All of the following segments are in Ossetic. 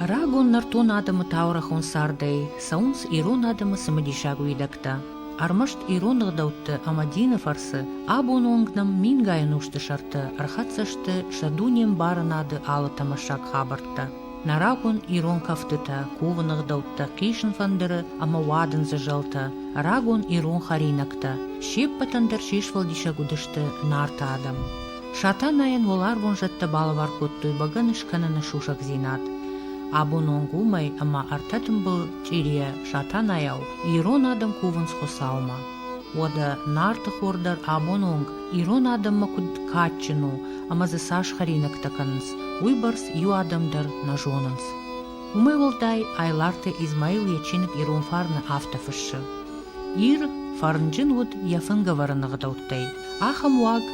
Рагон нӕртон адӕмы таурӕгъон цардӕй цӕуынц ирон адӕмы цымыдисаг уидӕгтӕ. Ӕрмӕст ирон ӕгъдӕутты ӕмӕ дины фӕрцы абоны онг нӕм мингай ӕнусты сӕрты ӕрхӕццӕ сты сӕ дунембарынады алы тӕмӕссаг хабӕрттӕ. Нӕ рагон ирон кӕфтытӕ, кувыны ӕгъдӕуттӕ, хъисын фӕндыры ӕмӕ уадындзы зӕлтӕ, рагон ирон хӕринӕгтӕ се ппӕтӕн дӕр се сфӕлдисӕг уыдысты Нарты адӕм. Сатанайӕн уӕларвон зӕдтӕ балӕвар кодтой бӕгӕны скӕныны сусӕгдзинад. Абон онг уымӕй ӕмӕ ӕртӕ тымбыл чъирийӕ Сатанайау ирон адӕм кувынц Хуыцаумӕ. Уӕдӕ Нарты хор дӕр абон онг ирон адӕммӕ куыд кадджын у ӕмӕ дзы цас хӕринӕгтӕ кӕнынц, уыйбӕрц иу адӕм дӕр нӕ зонынц. Уымӕй уӕлдай Айларты Измаил йӕ чиныг Ирон фарны афтӕ фыссы: Ир фӕрнджын уыд йӕ фынгӕвӕрыны ӕгъдӕуттӕй. Ахӕм уаг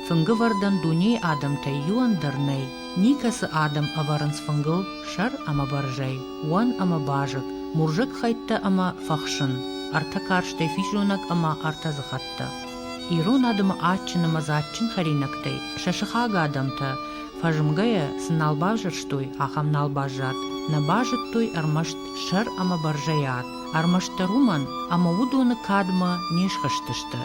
фынгӕвӕрдӕн дунейы адӕмтӕй иуӕн дӕр нӕй. Никӕцы адӕм ӕвӕрынц фынгыл сӕр ӕмӕ бӕрзӕй, уӕн ӕмӕ базыг, мурзӕг хӕйттӕ ӕмӕ фӕхсын, ӕртӕ карстӕй физонӕг ӕмӕ ӕртӕ дзыхӕттӕ. Ирон адӕмы адджын ӕмӕ дзаджджын хӕринӕгтӕй сӕ сыхаг адӕмтӕ, фӕзмгӕйӕ цы нал бавзӕрстой, ахӕм нал баззад. Нӕ базыдтой ӕрмӕст сӕр ӕмӕ бӕрзӕйы ад, ӕрмӕстдӕр уымӕн, ӕмӕ уыдоны кадмӕ не схызтысты.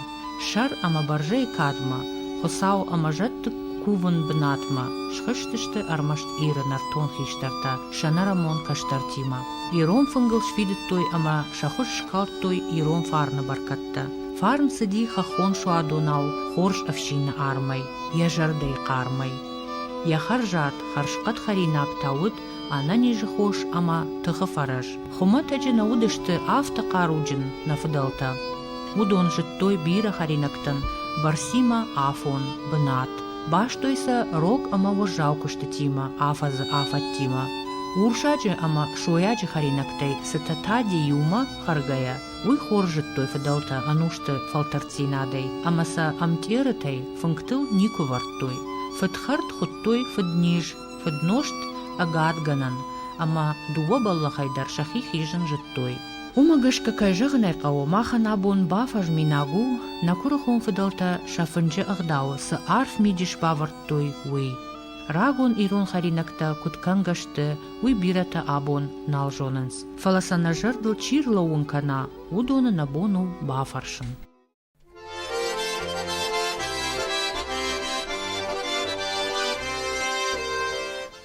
Сӕр ӕмӕ бӕрзӕйы кадмӕ, Хуыцау ӕмӕ зӕдты кувын бынатмӕ схызтысты ӕрмӕст Иры нӕртон хистӕртӕ сӕ нӕрӕмон кӕстӕртимӕ. Ирон фынгыл сфидыдтой ӕмӕ сӕ хуыз скалдтой ирон фарны бӕркӕдтӕ. Фарн цыди хӕххон суадонау хорз ӕфсины армӕй, йӕ зӕрдӕйы хъармӕй. Йӕ хӕрзад, хӕрзхъӕд хӕринаг та уыд ӕнӕнизы хос ӕмӕ тыхы фӕрӕз. Хуымӕтӕджы нӕ уыдысты афтӕ хъаруджын нӕ фыдӕлтӕ. Уыдон зыдтой бирӕ хӕринӕгтӕн бӕрцимӕ афон, бынат. Бастой сӕ рог ӕмӕ уӕззау куыстытимӕ, афӕдзы афӕттимӕ. Урсаджы ӕмӕ сойаджы хӕринӕгтӕй цытӕ тади иумӕ хӕргӕйӕ, уый хорз зыдтой фыдӕлтӕ ӕнусты фӕлтӕрддзинадӕй ӕмӕ сӕ ӕмтъерытӕй фынгтыл никуы вӕрдтой. Фыдхӕрд хуыдтой фыдниз, фыднозт, ӕгадгӕнӕн ӕмӕ дыууӕ бӕллӕхӕй дӕр сӕхи хизын зыдтой. Уымӕ гӕсгӕ, кӕй зӕгъын ӕй хъӕуы, махӕн абон бафӕзминаг у, нӕ куырыхон фыдӕлтӕ сӕ фынджы ӕгъдауы цы арф мидис бавӕрдтой, уый. Рагон ирон хӕринӕгтӕ куыд кӕнгӕ сты, уый бирӕтӕ абон нал зонынц. Фӕлӕ сӕ нӕ зӕрдыл чи рлӕууын кӕна, уыдоны нӕ бон у бафӕрсын.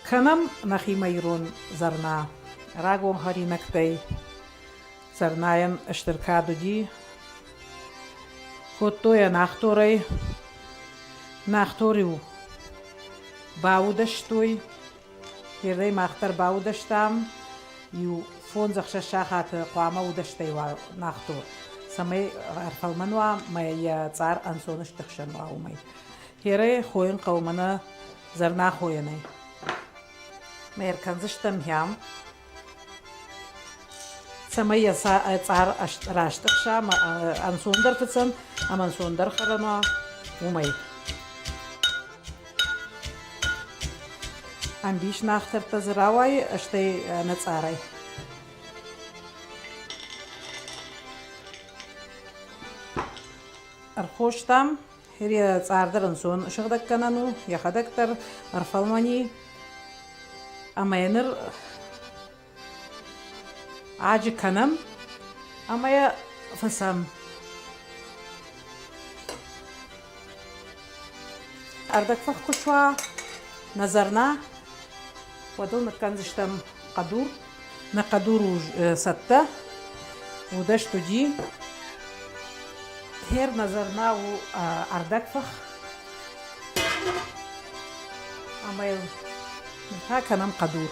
Кӕнӕм нӕхимӕ ирон зӕрна рагон хӕринӕгтӕй. Зӕрнайӕн стыр кад уыди. Кодтой йӕ нӕхторӕй. Нӕхтор-иу баудӕстой. Ердӕй мах дӕр баудӕстам. Иу фондз-ӕхсӕз сахаты хъуамӕ удӕстӕй уа нӕхтор, цӕмӕй ӕрфӕлмӕн уа мӕ йӕ цъар ӕнцон стыхсӕн уа, уымӕй. Херӕй хойын хъӕуы мӕнӕ зӕрнахойӕнӕй. Мӕ ӕркӕндзыстӕм хӕм, цӕмӕй йӕ цъар растыхса ӕмӕ ӕнцондӕр фыцӕн ӕмӕ ӕнцондӕр хӕрӕн уа, уымӕй. Ӕмбис нӕхтӕрттӕ дзы рауайы, стӕй ӕнӕ цъарӕй. Ӕрхостам, йӕ цъар дӕр ӕнцон сыгъдӕггӕнӕн у, йӕхӕдӕг дӕр ӕрфӕлмӕн и. Ӕмӕ йӕ ныр аджы кӕнӕм ӕмӕ йӕ фыцӕм. Ӕрдӕгфых куы суа нӕ зӕрна, уӕд ыл ныккӕндзыстӕм хъӕдур. Нӕ хъӕдур у цӕттӕ, удӕст уыди. Хер нӕ зӕрна у ӕрдӕгфых ӕмӕ йыл ныр та кӕнӕм хъӕдур.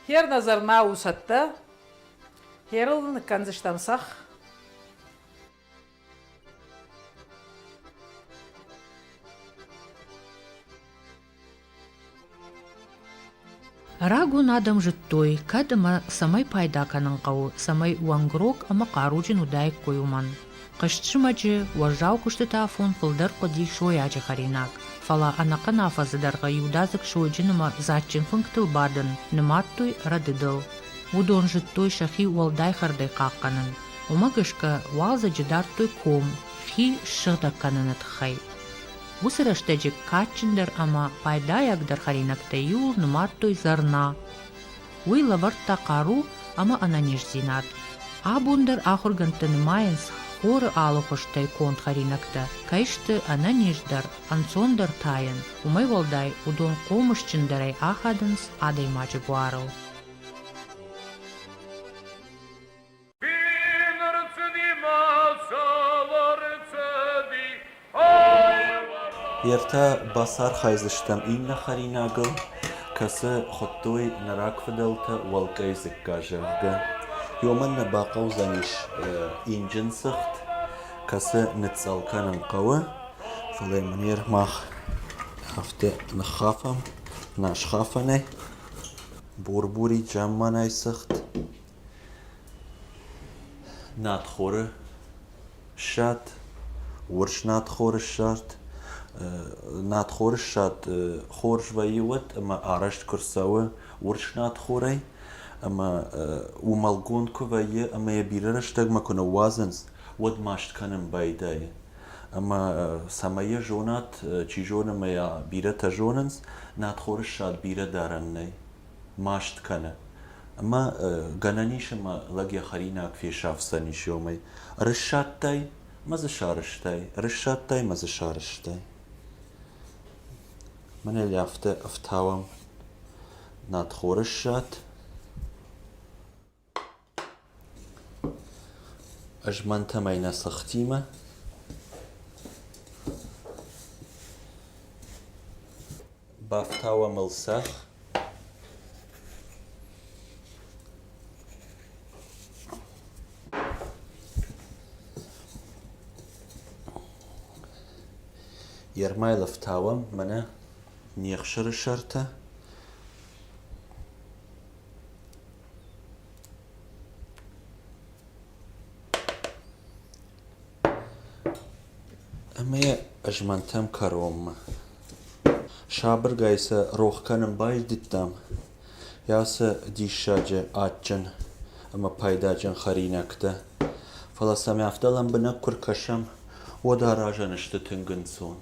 Хер нӕ зӕрна у цӕттӕ. Херыл ныккӕндзыстӕм цӕхх. Рагон адӕм зыдтой, кӕд ӕмӕ цӕмӕй пайда кӕнын хъӕуы, цӕмӕй уӕнгрог ӕмӕ хъаруджын уыдаиккой, уымӕн. Хъызт зымӕджы уӕззау куыстыты афон фылдӕр хъуыди сойаджы хӕринаг, фӕлӕ ӕнӕхъӕн афӕдзы дӕргъы иудадзыг сойджын ӕмӕ дзаджджын фынгтыл бадын нымадтой рӕдыдыл. Уыдон зыдтой сӕхи уӕлдай хӕрдӕй хъахъхъӕнын. Уымӕ гӕсгӕ уалдзӕджы дардтой ком хи ссыгъдӕг кӕныны тыххӕй. Уыцы рӕстӕджы кадджындӕр ӕмӕ пайдайагдӕр хӕринӕгтӕй иуыл нымадтой зӕрна. Уый лӕвӕрдта хъару ӕмӕ ӕнӕниздзинад. Абон дӕр ахуыргӕндтӕ нымайынц, хоры алы хуызтӕй конд хӕринӕгтӕ кӕй сты ӕнӕниздӕр, ӕнцондӕр тайӕн, уымӕй уӕлдай уыдон хъомысджындӕрӕй ахадынц адӕймаджы буарыл. Ӕртӕ бацархайдзыстӕм иннӕ хӕринагыл, кӕцы хуыдтой нӕ рагфыдӕлтӕ уӕлкъӕй дзыкка, зӕгъгӕ. Уымӕн нӕ бахъӕудзӕнис инджын цыхт, кӕцы ныцъцъӕл кӕнын хъӕуы, фӕлӕ мын мах афтӕ ныххафӕм насхафӕнӕй, бур-бурид замманай цыхт. Надхоры ссад, урс надхоры ссад. Надхоры ссад хорз вӕййы уӕд ӕмӕ арӕзт куы рцӕуы урс надхорӕй ӕмӕ уымӕлгонд куы вӕййы ӕмӕ йӕ бирӕ рӕстӕгмӕ куы ныууадзынц, уӕд маст кӕнын байдайы. Ӕмӕ цӕмӕй йӕ зонат, чи зоны ӕмӕ йӕ бирӕтӕ зонынц, надхоры ссад бирӕ дарӕн нӕй. Маст кӕны. Ӕмӕ гӕнӕн ис ӕмӕ лӕг йӕ хӕринаг фесафдзӕнис уымӕй. Ӕрыссадтай мӕ дзы сарӕзтай, ӕрыссадтай мӕ дзы сарӕзтай. Мӕнӕ афтӕ ӕфтауӕм надхоры ссад. Ӕзмӕнтӕм ӕй нӕ цыхтимӕ. Бафтауӕм ыл цӕхх. Ермайыл ӕфтауӕм мӕнӕ не хсыры сӕртӕ. Ӕмӕ йӕ ӕзмӕнтӕм кӕронмӕ. Сабыргай сӕ рох кӕнын байдыдтам, ацы диссаджы адджын ӕмӕ пайдаджын хӕринӕгтӕ. Фӕлӕ сӕм афтӕ лӕмбынӕг куы ркӕсӕм, уӕд аразӕн сты тынг ӕнцон.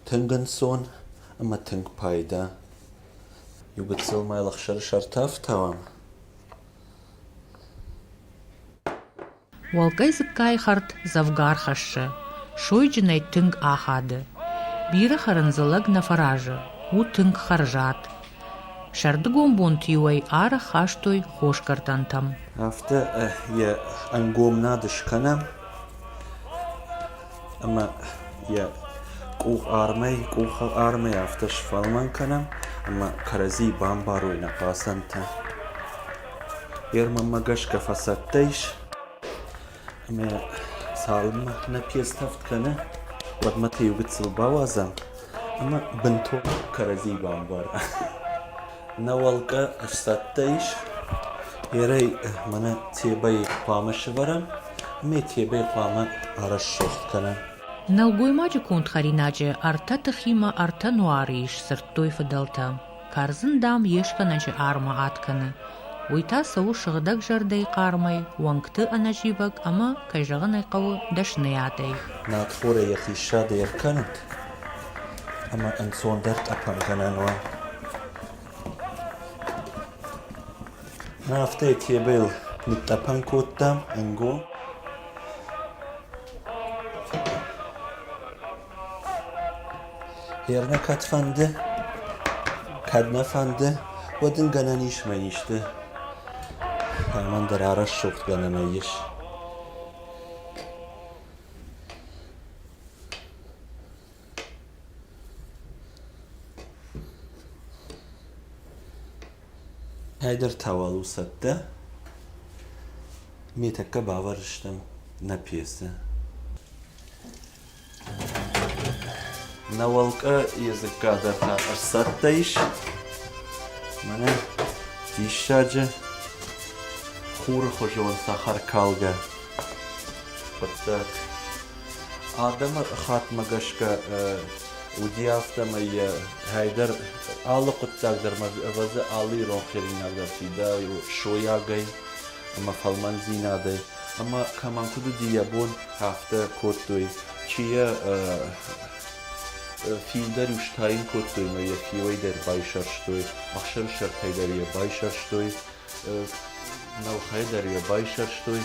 Тынг ӕнцон ӕмӕ тынг пайда. Иу гыццыл ма йыл ӕхсӕрысӕртӕ ӕфтауӕм. Уӕлкъӕй дзыккайы хӕрд дзӕвгар хӕссы, сойджынӕй тынг ахады. Бирӕ хӕрын дзы лӕг нӕ фӕразы, у тынг хӕрзад. Сӕрдыгон бонты-иу ӕй арӕх хастой хосгӕрдӕнтӕм. Афтӕ йӕ ӕнгом над скӕнӕм ӕмӕ йӕ къух армӕй, къухы армӕй афтӕ сфӕлмӕн кӕнӕм ӕмӕ кӕрӕдзийы бамбарой нӕ хъацӕнтӕ. Йе мӕнмӕ гӕсгӕ фӕцӕттӕ ис ӕмӕ цалынмӕ нӕ пьес тӕвд кӕны, уӕдмӕ та иу гыццыл бауадзӕм ӕмӕ бынтон кӕрӕдзийы бамбарӕм. Нӕ уӕлкъӕ сцӕттӕ ис, ерӕй мӕнӕ тебӕйы хъуамӕ сӕвӕрӕм ӕмӕ тебӕйы хъуамӕ арӕсугъд кӕнӕм. Нӕлгоймаджы конд хӕринаджы ӕртӕ тыхимӕ ӕртӕ нуары ис, дзырдтой фыдӕлтӕ. Кӕрдзын, дам, йе скӕнӕджы армы ад кӕны. Уый та цӕуы сыгъдӕг зӕрдӕйы хъармӕй, уӕнгты ӕнӕзивӕг ӕмӕ, кӕй зӕгъын ӕй хъӕуы, дӕсныйадӕй. Надхорӕй йӕхи ссадӕй ӕркӕнут ӕмӕ ӕнцондӕр тъӕпӕнгӕнӕн уа. Афтӕ тебӕйыл нытътъӕпӕн кодтам ӕнгом. Ернӕ кӕд фӕнды, кӕд нӕ фӕнды, уӕд ын гӕнӕн ис мӕ исты амӕн дӕр арӕсугъдгӕнӕнӕй ис. Ӕдӕр та уал у цӕттӕ. Ме тӕккӕ бавӕрдзыстӕм нӕ пьесӕ. Нӕ уӕлкъӕ языкка дӕр та ӕрцӕттӕ ис. Мӕнӕ диссаджы хуры хуызон цӕхӕркалгӕ хъуыддаг. Адӕмы хаттмӕ гӕсгӕ уыди афтӕмӕй йӕ хӕйдӕр алы хъуыддаг дӕр ма ӕвӕдза алы ирон хӕринаг дӕр фидауы сойагӕй ӕмӕ фӕлмӕндзинадӕй. Ӕмӕ кӕмӕн куыд уыди йӕ бон, афтӕ кодтой. Чи йӕ фиу дӕр-иу стайын кодтой ӕмӕ йӕ фиуӕй дӕр байсӕрстой, ӕхсӕрысӕртӕй дӕр йӕ байсӕрстой, нӕлхӕй дӕр йӕ байсӕрстой.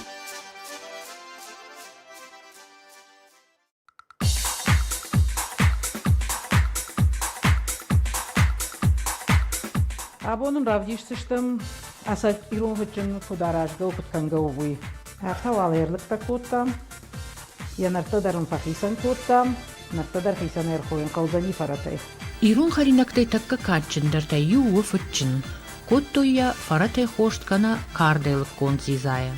Абон ын равдисдзыстӕм, ӕцӕг ирон фыдджын куыд аразгӕ у, куыд кӕнгӕ у, уый. Афтӕ уал ӕрлыгтӕ кодтам, йӕ нӕрдтӕ дӕр ын фӕхицӕн кодтам, нӕрдтӕ дӕр хицӕн ӕрхойын хъӕудзӕни фӕрӕтӕй. Ирон хӕринӕгтӕй тӕккӕ кадджындӕртӕй иу у фыдджын. Кодтой йӕ фӕрӕтӕй хост кӕнӕ кардӕй лыггонд дзидзайӕ.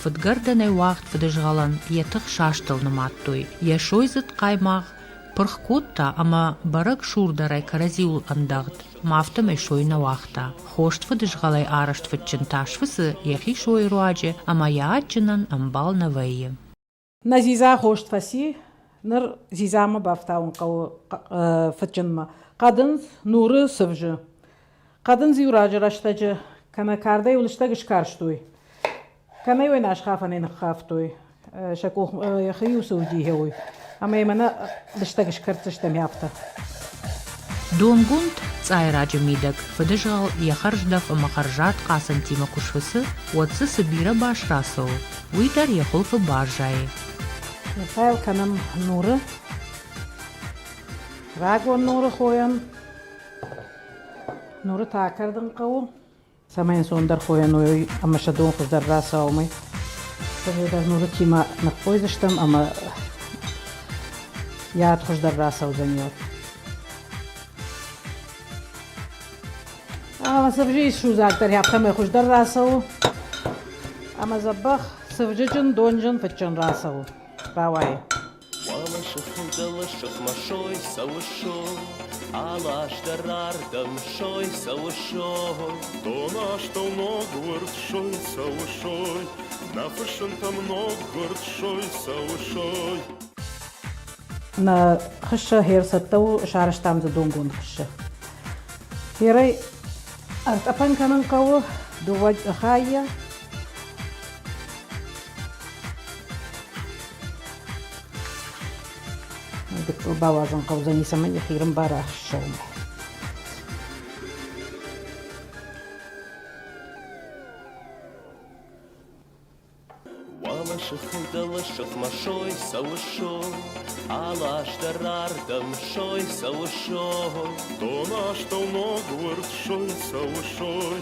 Фыдгӕрдӕнӕй уагъд фыдызгъӕлӕн йӕ тых састыл нымадтой, йӕ сойдзыд хъаймагъ пырх кодта ӕмӕ бӕрӕг сурдӕрӕй кӕрӕдзиуыл ӕндӕгъд, ма афтӕмӕй сой нӕ уагъта. Хост фыдызгъӕлӕй арӕзт фыдджын тас фыцы йӕхи сойы руаджы ӕмӕ йӕ адджынӕн ӕмбал нӕ вӕййы. Нӕ дзидза хост фӕци, ныр дзидзамӕ бафтауын хъӕуы фыдджынмӕ. Хъӕдындз, нуры, цывзы. Хъӕдындз-иу раджы рӕстӕджы кӕнӕ кардӕй лыстӕг скарстой, кӕнӕ-иу ӕй насхафӕнӕй ныххафтой, сӕ къух йӕхи-иу цы уыди, уый. Ӕмӕ йӕ мӕнӕ лыстӕг скӕрддзыстӕм афтӕ. Донгонд цъайраджы мидӕг фыдызгъӕл йӕ хӕрздӕф ӕмӕ хӕрзад хъацӕнтимӕ куы сфыцы, уӕд дзы цы бирӕ бас рацӕуы, уый дӕр йӕ хуылфы баззайы. Ныффайл кӕнӕм нуры, рагон нуры хойӕн. Нуры та акӕрдын хъӕуы, цӕмӕй ӕнцондӕр хойӕн уой ӕмӕ сӕ дон хуыздӕр рацӕуа, уымӕй. Дӕр нурытимӕ ныххойдзыстӕм ӕмӕ йӕ ад хуыздӕр рацӕудзӕни. Цывзыйы судзаг дӕр афтӕмӕй хуыздӕр рацӕуы ӕмӕ дзӕбӕх цывзыджын, донджын, фыдджын рацӕуы, рауайы. Уӕлӕ сыхыл дӕлӕ сыхмӕ сой цӕуы сой, Алас дӕр ардӕм сой цӕуы сой. Доны астӕу ноггуырд сой цӕуы сой, Нӕ фысымтӕм ноггуырд сой цӕуы сой. Нӕ хыссӕ хер цӕттӕ у, сарӕзтам дзы донгонд хыссӕ. Херӕй ӕртъӕпӕн кӕнын хъӕуы дыууӕ хаййӕ. Гыццыл бауадзын хъӕудзӕни, цӕмӕй йӕ хирын барӕхсӕуын. Уӕлӕ сыхыл дӕлӕ сыхмӕ сой цӕуы сой, Алас дӕр ардӕм сой цӕуы сой. Доны астӕу ноггуырд сой цӕуы сой,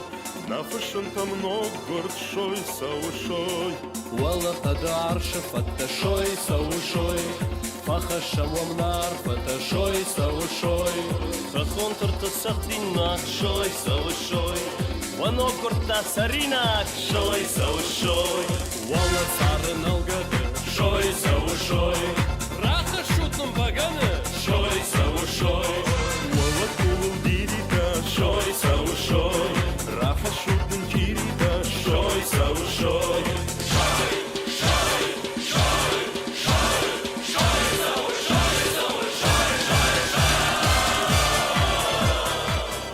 Нӕ фысымтӕм ноггуырд сой цӕуы сой. Уӕлӕ хъӕды арсы фӕдтӕ сой цӕуы сой, Фӕхӕссӕм уӕм нӕ арфӕтӕ сой цӕуы сой. Хӕххон тырты цӕгъдинаг сой цӕуы сой, Уӕ ноггуырдтӕ цӕринаг сой цӕуы сой. Уӕлӕ цары нӕлгӕды сой цӕуы сой. Рахӕссут нын бӕгӕны сой цӕуы сой. Уӕлӕ къулыл диритӕ сой цӕуы сой. Рахӕссут нын чъиритӕ сой цӕуы сой.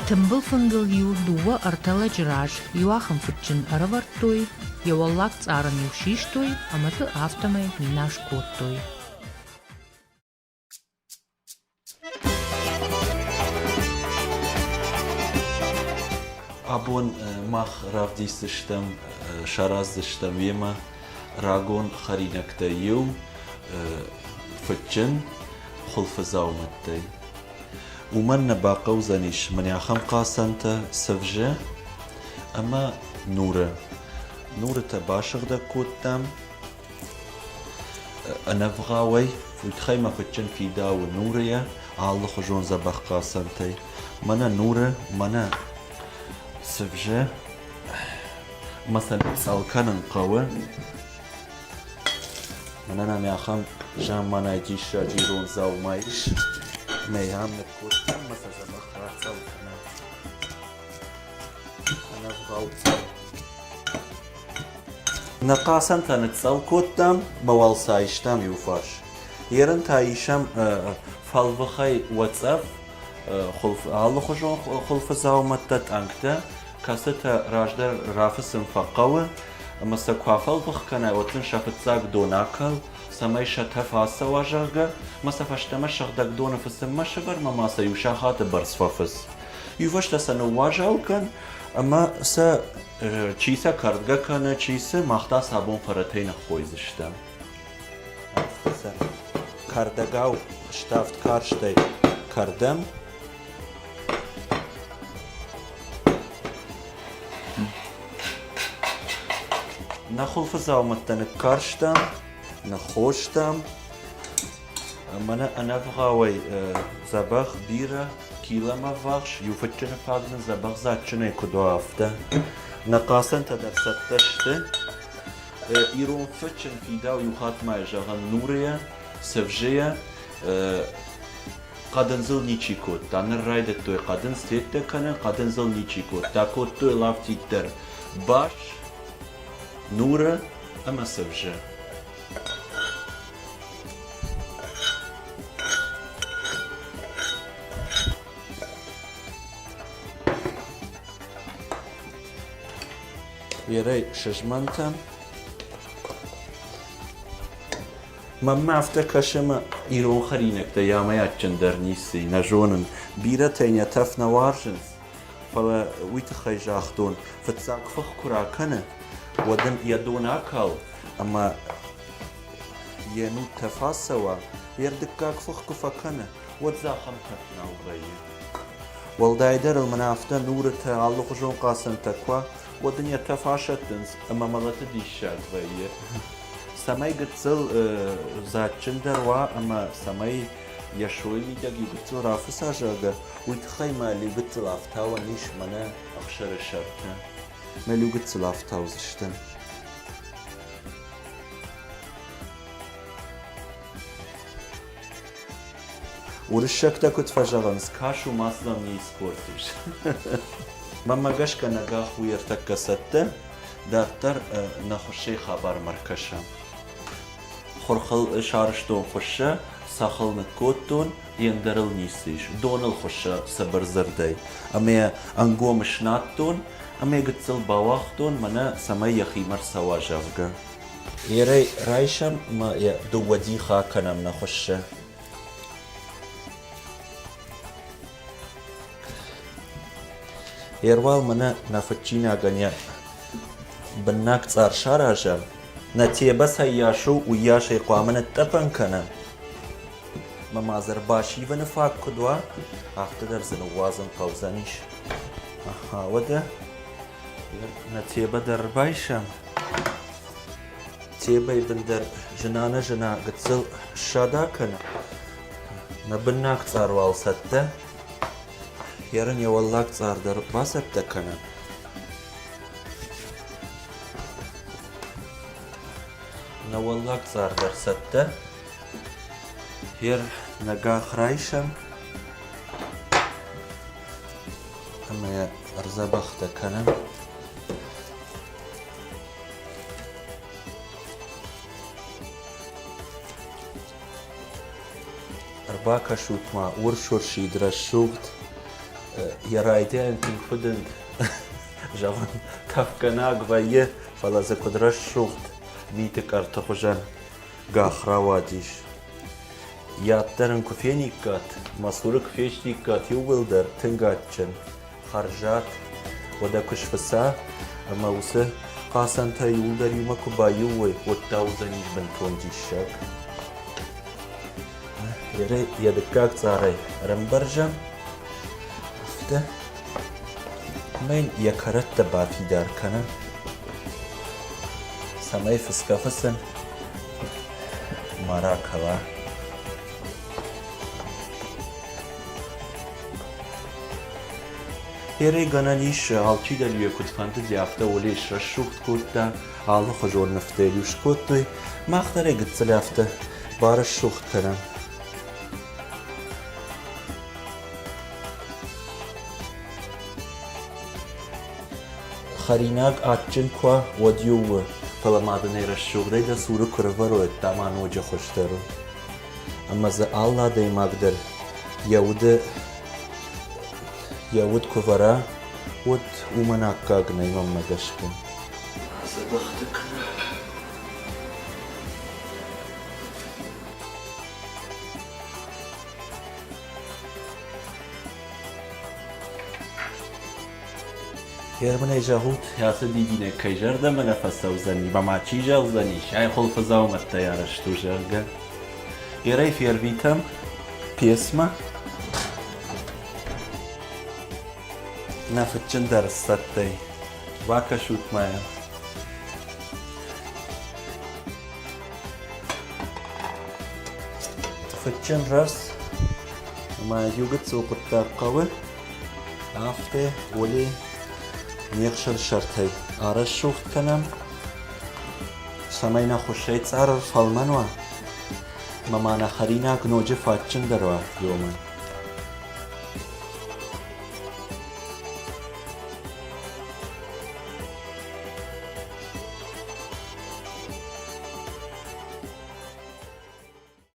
Тымбыл фынгыл-иу дыууӕ-ӕртӕ лӕджы раз иу ахӕм фыдджын ӕрӕвӕрдтой, йӕ уӕллаг цъар ын-иу систой ӕмӕ дзы афтӕмӕй минас кодтой. Абон мах равдисдзыстӕм, сараздзыстӕм уемӕ рагон хӕринӕгтӕй иу фыдджын хуылфыдзаумӕттӕй. Уымӕн нӕ бахъӕудзӕнис мӕнӕ ахӕм хъацӕнтӕ цывзы ӕмӕ нуры. Нурытӕ басыгъдӕг кодтам ӕнӕвгъауӕй, уый тыххӕй мӕ фыдджын фидауы нурыйӕ, алыхуызон дзӕбӕх хъацӕнтӕй. Мӕнӕ нуры, мӕнӕ цывзы, мӕ сӕ цъӕл кӕнын хъӕуы. Мӕнӕ нӕм ахӕм замманай диссаджы ирон дзаума ис. Мӕ ам ныккодтам ӕмӕ сӕ дзӕбӕх рацӕл кӕнӕм. Ӕнӕвгъау цӕл. Нӕ хъацӕнтӕ ныцъцъӕл кодтам ӕмӕ уал сӕ айстам иуфарс. Ерын та исӕм фӕлвыхӕй уӕцъӕф, алыхуызон хуылфыдзаумӕттӕ, тъӕнгтӕ, кӕцытӕ раздӕр рафыцын фӕхъӕуы, ӕмӕ сӕ куы афӕлвых кӕнай, уӕд сын сӕ фыццаг дон акал, цӕмӕй сӕ тӕф ацӕуа, зӕгъгӕ, ӕмӕ сӕ фӕстӕмӕ сыгъдӕг доны фыцынмӕ сӕвӕр ӕмӕ ма сӕ иу сахаты бӕрц фӕфыц. Иу фӕстӕ сӕ ныууазал кӕн ӕмӕ сӕ чи сӕ кӕрдгӕ кӕны, чи цы, мах та сӕ абон фӕрӕтӕй ныххойдзыстӕм. Афтӕ сӕ кӕрдӕгау ставд карстӕй кӕрдӕм. Нӕ хуылфы дзаумӕттӕ ныккарстам, ныххостам. Мӕнӕ ӕнӕвгъауӕй дзӕбӕх бирӕ киломӕ ввахс иу фыдджыны фаг нын дзӕбӕх дзаджджынӕй куыд уа, афтӕ. Нӕ хъацӕнтӕ дӕр цӕттӕ сты. Ирон фыдджын фидау иу хатт ма зӕгъӕн нурыйӕ, цывзыйӕ, хъӕдындзыл ничи кодта. Ныр райдыдтой хъӕдындз теттӕ кӕнын, хъӕдындзыл ничи кодта. Кодтой лафтид дӕр бас, нуры ӕмӕ цывзы. Ерӕй сызмӕнтӕм. Мӕнмӕ афтӕ кӕсы, ӕмӕ ирон хӕринӕгтӕй амӕй адджындӕр ницы и, нӕ зонын. Бирӕтӕ йын йӕ тӕф нӕ уарзынц, фӕлӕ уый тыххӕй загътон, фыццаг фых куы ракӕны, уӕд ын йӕ дон акал ӕмӕ йе нуд тӕф ацӕуа, йе рдыккаг фых куы фӕкӕны, уӕд дзы ахӕм тӕф нал вӕййы. Уӕлдайдӕр ыл мӕнӕ афтӕ нурытӕ, алыхуызон хъацӕнтӕ куы уа, уӕд ын йӕ тӕф асӕттынц ӕмӕ мӕлӕты диссаг вӕййы. Цӕмӕй гыццыл дзаджджындӕр уа ӕмӕ цӕмӕй йӕ сойы мидӕг иу гыццыл рафыца, зӕгъгӕ, уый тыххӕй ма иу гыццыл ӕфтауӕн ис мӕнӕ ӕхсӕры сӕрты. Мӕ иу гыццыл ӕфтаудзысты. Уырыссӕгтӕ куыд фӕзӕгъынц, кашу маслом не испортишь. Мӕнмӕ гӕсгӕ нӕ гах у ӕртӕккӕ цӕттӕ, дарддӕр нӕ хуыссӕй хабармӕ ӕркӕсӕм. Хурхыл сарӕзтон хуыссӕ, цӕхыл ныккодтон, йе ндӕрыл ницы ис. Доныл хуыссӕ цыбыр дзырдӕй. Ӕмӕ йӕ ӕнгом снадтон ӕмӕ йӕ гыццыл бауагътон, мӕнӕ цӕмӕй йӕхимӕ рцӕуа, зӕгъгӕ. Ерӕй райсӕм ӕмӕ йӕ дыууӕ дихы акӕнӕм нӕ хуыссӕ. Еруал мӕнӕ нӕ фыдджинагӕн йӕ быннаг цъар саразӕм, нӕ тебӕ цӕййас у, уыйас ӕй хъуамӕ ныттъӕпӕн кӕнӕм. Мӕ ма дзы ӕрбасивыны фаг куыд уа, афтӕ дӕр дзы ныууадзын хъӕудзӕнис. Аха, уӕдӕ нӕ тебӕ дӕр ӕрбайсӕм. Тебӕйы бын дӕр зына-нӕзына гыццыл ссад акӕны. Нӕ быннаг цъар уал цӕттӕ. Ерын йӕ уӕллаг цъар дӕр бацӕттӕ кӕны. Нӕ уӕллаг цъар дӕр цӕттӕ. Ер нӕ гах райсӕм ӕмӕ йӕ ӕрдзӕбӕхтӕ кӕнӕм. Ӕрбакӕсут-ма, урс-урсид рӕсугъд, йӕ райдиан тынг фыдынд, зӕгъын, тӕфгӕнаг вӕййы, фӕлӕ дзы куыд рӕсугъд миты къӕрты хуызӕн гах рауадис. Йӕ ад дӕр ын куы фениккат, мӕ цуры куы фестиккат иууылдӕр тынг адджын. хӕрзад, уӕдӕ куы сфыца ӕмӕ уыцы хъацӕнтӕ иууылдӕр иумӕ куы баиу уой, уӕд та уыдзӕнис бынтон диссаг. Йӕ дыккаг цъарӕй ӕрӕмбӕрзӕм, афтӕ. Ӕмӕ йын йӕ кӕрӕттӕ бафидар кӕнӕм, цӕмӕй фыцгӕ-фыцын ма ракӕла. Ерӕй гӕнӕн ис, алчидӕр йӕ куыд фӕндыди, афтӕ Олей срӕсугъд кодта, алыхуызон нывтӕ йыл скодтой. Мах дӕр ӕй гыццыл афтӕ барӕсугъд кӕнӕм. Хӕринаг адджын куы уа, уӕд иу у, фӕлӕ ма дын ӕй рӕсугъдӕй дӕ цуры куы рывӕрой, уӕд та ма ноджы хуыздӕр у. Ӕмӕ дзы алы адӕймаг дӕр йӕ уды йӕ уд куы вӕра, уӕд уымӕн аккаг нӕй мӕнмӕ гӕсгӕ. Дзӕбӕхты кӕны. Германӕй зӕгъут, ацы дидинӕг кӕй зӕрдӕмӕ нӕ фӕцӕудзӕни ӕмӕ ма чи зӕгъдзӕнис, ай хуылфыдзаумӕттӕй арӕзт у, зӕгъгӕ. Ерӕй фервитӕм пьесмӕ. Нӕ фыдджындӕр сцӕттӕй. Бакӕсут ма йӕм. Фыдджын рӕс ӕмӕ иу гыццыл хъуыддаг хъӕуы. Афтӕ Оли не хсырсӕртӕй арӕсугъд кӕнӕм, цӕмӕй нӕ хуыссӕй цъар фӕлмӕн уа ӕмӕ ма нӕ хӕринаг ноджы фӕадджындӕр уа, ёмӕ.